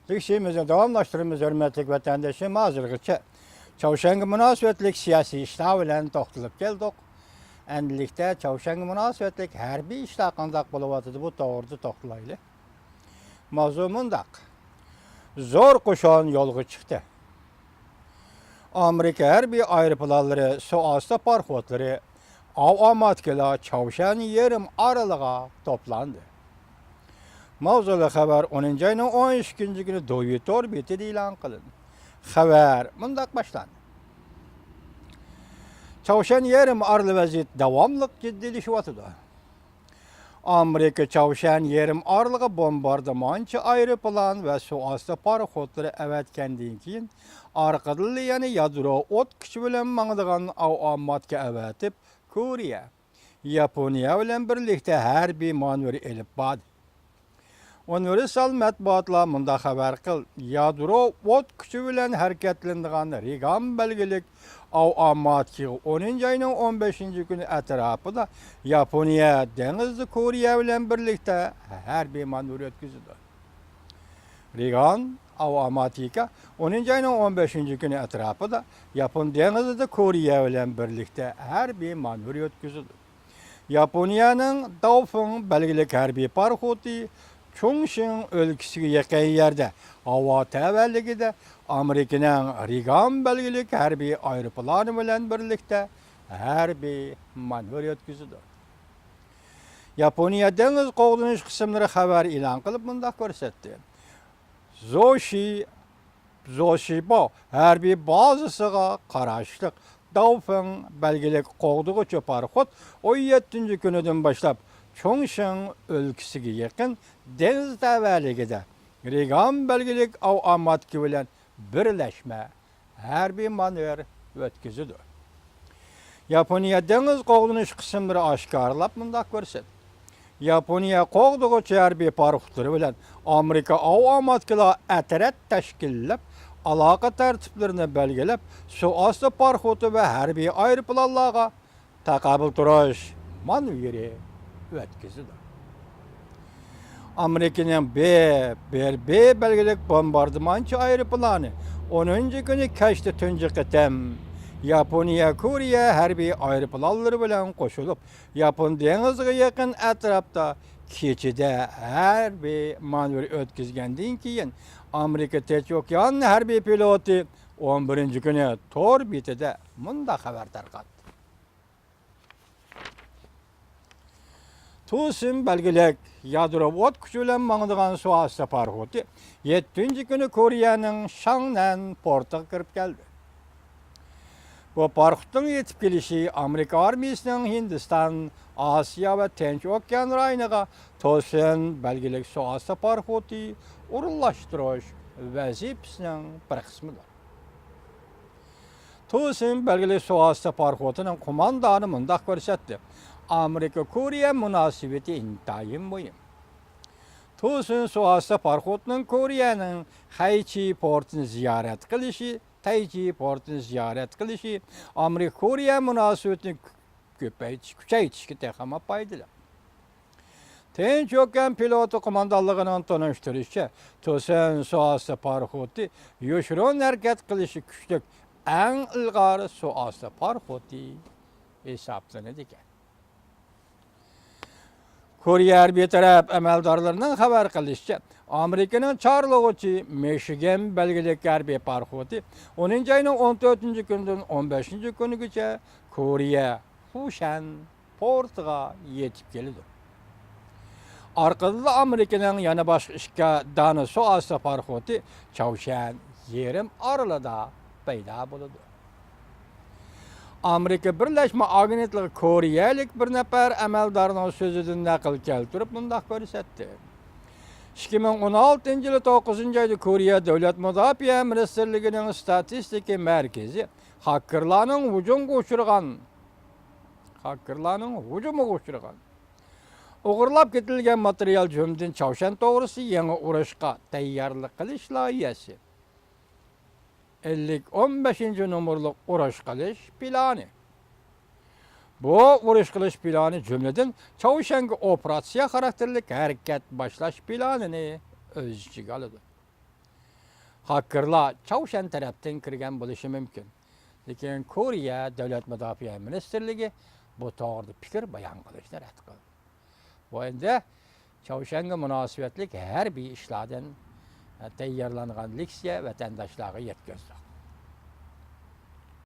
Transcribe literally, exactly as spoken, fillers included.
تېگىشىمىزنى داۋاملاشتۇرىمىز، ھۆرمەتلىك ۋەتەندىشىم. ھازىرغىچە چاۋشيەنگە مۇناسىۋەتلىك سىياسىي ئىشلار بىلەن توختىلىپ كەلدۇق. ئەمدىلىكتە چاۋشيەنگە مۇناسىۋەتلىك ھەربىي ئىشلار قانداق بولۇۋاتىدۇ، بۇ توغرىدا توختىلايلى. ماۋزۇ مۇنداق. زور قوشۇن يولغا چىقتى. ئامېرىكا ھەربىي ئايروپىلانلىرى، سۇ ئاستى پاراخوتلىرى ئاۋۇ ئاماتكىلا چاۋشيەن يېرىم ئارىلىغا توپلاندى. ماۋزۇلۇق خەۋەر ئونىنچى ئاينىڭ ئون ئىككىنچى كۈنى دوۋيى تور بېتىدە ئېلان قىلىندى. خەۋەر مۇنداق باشلاندى. چاۋشيەن يېرىم ئارىلى ۋەزىيىتى داۋاملىق جىددىيلىشىۋاتىدۇ. ئامېرىكا چاۋشيەن يېرىم ئارىلىغا بومباردىمانچى ئايروپىلان ۋە سۇ ئاستى پاراخوتلىرى ئەۋەتكەندىن كېيىن، ئارقىدىنلا يەنە يادرو ئوت كۈچى بىلەن ماڭىدىغان ئاۋۇ ئاماتكا ئەۋەتىپ، كورېيە، ياپونىيە بىلەن بىرلىكتە ھەربىي مانېۋىر ئېلىپ باردى. ئۇنىۋېرسال مەتبۇئاتلار مۇنداق خەۋەر قىلدى: يادرو ئوت كۈچى بىلەن ھەرىكەتلىنىدىغان رېگان بەلگىلىك ئاۋۇ ئاماتكىغا ئونىنچى ئاينىڭ ئون بەشىنچى كۈنى ئەتراپىدا ياپونىيە دېڭىزدا كورېيە بىلەن بىرلىكتە ھەربىي مانېۋىر ئۆتكۈزىدۇ. رېگان ئاۋۇ ئاماتكا ئونىنچى ئاينىڭ ئون بەشىنچى كۈنى ئەتراپىدا ياپون دېڭىزىدا كورېيە بىلەن بىرلىكتە ھەربىي مانېۋىر ئۆتكۈزىدۇ. ياپونىيەنىڭ داۋفېڭ بەلگىلىك ھەربىي پاراخوتى چۇڭشىڭ ئۆلكىسىگە يېقىن يەردە ھاۋا تەۋەلىكىدە ئامېرىكىنىڭ رېگان بەلگىلىك ھەربىي ئايروپىلانى بىلەن بىرلىكتە ھەربىي مانېۋىر ئۆتكۈزىدۇ. ياپونىيە دېڭىز قوغدىنىش قىسىملىرى خەۋەر ئېلان قىلىپ مۇنداق كۆرسەتتى. زوشى زوشىبو ھەربىي بازىسىغا قاراشلىق داۋفېڭ بەلگىلىك قوغدىغۇچى پاراخوت ئون يەتتىنچى كۈنىدىن باشلاپ چۇڭشىڭ ئۆلكىسىگە يېقىن دېڭىز تەۋەلىكىدە رېگان بەلگىلىك ئاۋۇ ئاماتكا بىلەن بىرلەشمە ھەربىي مانېۋىر ئۆتكۈزىدۇ. ياپونىيە دېڭىز قوغدىنىش قىسىملىرى ئاشكارىلاپ مۇنداق كۆرسەتتى. ياپونىيە قوغدىغۇچى ھەربىي پاراخوتلىرى بىلەن ئامېرىكا ئاۋۇ ئاماتكىلار ئەترەت تەشكىللەپ، ئالاقە تەرتىپلىرىنى بەلگىلەپ، سۇ ئاستى پاراخوتى ۋە ھەربىي ئايروپىلانلارغا تاقابىل تۇرۇش مانېۋىرى ئۆتكۈزىدۇ. ئامېرىكىنىڭ بې، بىر بې بەلگىلىك بومباردىمانچى ئايروپىلانى ئونىنچى كۈنى كەچتە تۇنجى قېتىم ياپونىيە كورېيە ھەربىي ئايروپىلانلىرى بىلەن قوشۇلۇپ، ياپون دېڭىزىغا يېقىن ئەتراپتا كېچىدە ھەربىي مانېۋىر ئۆتكۈزگەندىن كېيىن، ئامېرىكا تىنچ ئوكيان ھەربىي پىلوتى ئون بىرىنچى كۈنى تور بېتىدە مۇنداق خەۋەر تارقاتتى. توسىن بەلگىلىك يادرو ئوت كۈچى بىلەن ماڭىدىغان سۇ ئاستى پاراخوتى يەتتىنچى كۈنى كورېيەنىڭ شاڭنەن پورتىغا كىرىپ كەلدى. بۇ پاراخوتنىڭ يېتىپ كېلىشى ئامېرىكا ئارمىيىسىنىڭ ھىندىستان، ئاسىيا ۋە تىنچ ئوكيان رايونىغا توسىن بەلگىلىك سۇ ئاستى پاراخوتى ئورۇنلاشتۇرۇش ۋەزىپىسىنىڭ بىر قىسمىدۇر. توسىن بەلگىلىك سۇ ئاستى پاراخوتىنىڭ قوماندانى مۇنداق كۆرسەتتى: ئامېرىكا كورېيە مۇناسىۋىتى ئىنتايىن مۇھىم. توسىن سۇ ئاستى پاراخوتىنىڭ كورېيەنىڭ خەيچى پورتىنى زىيارەت قىلىشى، تەيچى پورتىنى زىيارەت قىلىشى ئامېرىكا كورېيە مۇناسىۋىتىنى كۆپەيتىش، كۈچەيتىشكە تېخىمۇ پايدىلىق. تىنچ ئوكيان پىلوتى قوماندانلىقىنىڭ تونۇشتۇرۇشىچە، توسەن سۇ ئاستى پاراخوتى يوشۇرۇن ھەرىكەت قىلىشى كۈچلۈك، ئەڭ ئىلغار سۇ ئاستى پاراخوتى ھېسابلىنىدىكەن. كورېيە ھەربىي تەرەپ ئەمەلدارلىرىنىڭ خەۋەر قىلىشىچە، ئامېرىكىنىڭ چارلىغۇچى مىشىگەن بەلگىلىك ھەربىي پاراخوتى ئونىنچى ئاينىڭ ئون تۆتىنچى كۈنىدىن ئون بەشىنچى كۈنىگىچە كورېيە فۇشەن پورتىغا يېتىپ كېلىدۇ. ئارقىدىنلا ئامېرىكىنىڭ يەنە باشقا ئىككى دانە سۇ ئاستى پاراخوتى چاۋشيەن يېرىم ئارىلىدا پەيدا بولىدۇ. ئامېرىكا بىرلەشمە ئاگېنتلىقى كورېيەلىك بىر نەپەر ئەمەلدارنىڭ سۆزىدىن نەقىل كەلتۈرۈپ مۇنداق كۆرسەتتى: ئىككى مىڭ ئون ئالتىنچى يىلى توققۇزىنچى ئايدا كورېيە دۆلەت مۇداپىئە مىنىستىرلىكىنىڭ ستاتىستىكا مەركىزى خاككېرلارنىڭ ھۇجۇمغا ئۇچرىغان، خاككېرلارنىڭ ھۇجۇمىغا ئۇچرىغان، ئوغرىلاپ كېتىلگەن ماتېرىيال، جۈملىدىن چاۋشيەن توغرىسىدا يېڭى ئۇرۇشقا تەييارلىق قىلىش لايىھەسى، ئەللىك ئون بەشىنچى نومۇرلۇق ئۇرۇش قىلىش پىلانى. بۇ ئۇرۇش قىلىش پىلانى، جۈملىدىن، چاۋشيەنگە ئوپېراتسىيە خاراكتېرلىك ھەرىكەت باشلاش پىلانىنى ئۆز ئىچىگە ئالىدۇ. خاكېرلار چاۋشيەن تەرەپتىن كىرگەن بولۇشى مۇمكىن، لېكىن كورېيە دۆلەت مۇداپىئە مىنىستىرلىكى بۇ توغرىدا پىكىر بايان قىلىشنى رەت قىلدى. بۇ ئەمدى چاۋشيەنگە مۇناسىۋەتلىك ھەربىي ئىشلاردىن تەييارلانغان لېكسىيە ۋەتەنداشلارغا يەتكۈزدۇق.